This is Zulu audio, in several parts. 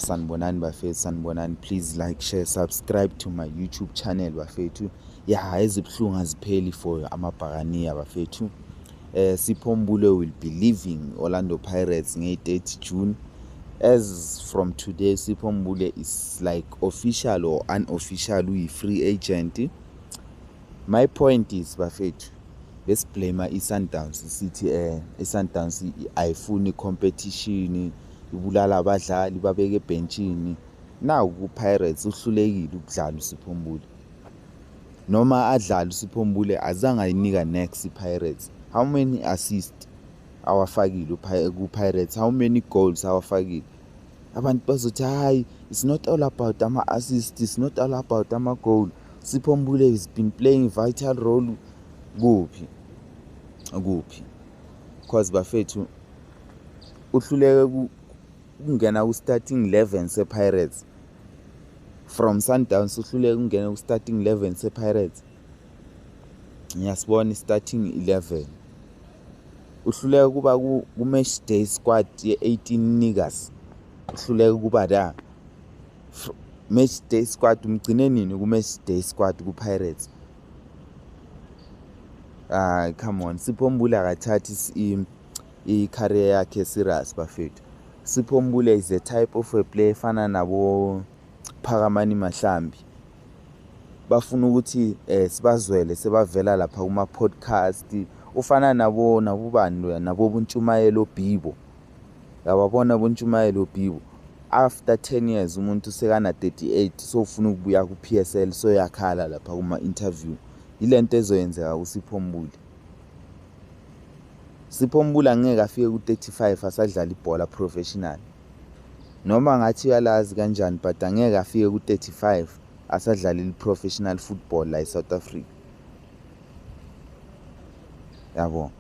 Sanibonani bafethu, sanibonani. Please like, share, subscribe to my YouTube channel bafethu. Yeah, ezibuhlungu azipheli for amabhakaniya bafethu. Sipho Mbule will be leaving Orlando Pirates nge-30 June. As from today, Sipho Mbule is like official or unofficial uyi-free agent. My point is bafethu, besiblame i-Sundowns sithi i-Sundowns ayifuni competition, ibulala abadlali babeke ebhentshini. Now ku-Pirates uhlulekile ukudlala uSipho Mbule. Noma adlala uSipho Mbule azange ayinika next i-Pirates. How many assists awafakile ku-Pirates? How many goals awafakile? Abantu bazothi hayi, it's not all about ama-assist, it's not all about ama-goal. Sipho Mbule has been playing vital role kuphi? Kuphi? Because bafethu uhluleke ukungena ku-starting 11 se-Pirates. From Sundowns uhluleke ukungena ku-starting 11 se-Pirates. Ngiyasibona i-starting 11. Uhluleke ukuba ku-match day squad ye-18 niggas. Uhluleke ukuba la. Match day squad umgcine nini ku-match day squad ku-Pirates? Ah, come on. Sipho Mbule akathathi i-career yakhe serious bafethu. Sipho Mbule is a type of a player efana nabo Phakamani Mahlambi. Bafuna ukuthi sibazwele sebavela lapha kuma podcast. Ufana nabo nabobani loya, nabo Bontshumayelo Bibo. Yababona Bontshumayelo Bibo. After 10 years umuntu sekana 38 so ufuna ukubuya ku PSL, so yakhala lapha kuma interview. Ilento ezoyenzeka kuSipho Mbule. Sipho Mbule angeke afike ku-35 asadlala ibhola professional. Noma ngathi uyalazi kanjani, but angeke afike ku-35 asadlala i-professional football la e-South Africa. Yabo.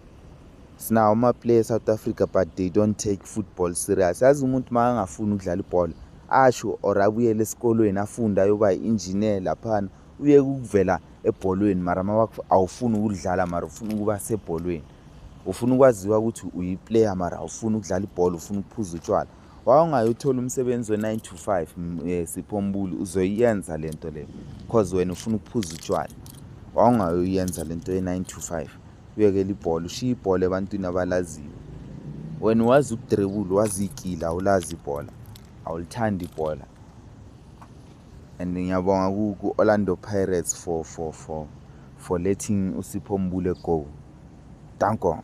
Sinawo ama-player e-South Africa, but they don't take football serious. Yazi umuntu uma angafuni ukudlala ibhola asho or abuyele esikolweni afunde ayoba i-engineer laphana, uyeke ukuvela ebholweni. Mara awufuni ukudlala, mara ufuna ukuba sebholweni, ufuna ukwaziwa ukuthi uyi-player, mara awufuni ukudlala ibhola, ufuna ukuphuza utshwala. Wawungayothola umsebenzi we-9 to 5, Sipho Mbule, uzoyenza lento le cause wena ufuna ukuphuza utshwala. Wawungayoyenza lento ye-9 to 5, uyekela ibhola, ushiye ibhola ebantwini abalaziyo. Wena wazi ukudribula, wazi igila, awulazi ibhola, awulithandi ibhola. And ngiyabonga ku-Orlando Pirates for letting uSipho Mbule go. Danko.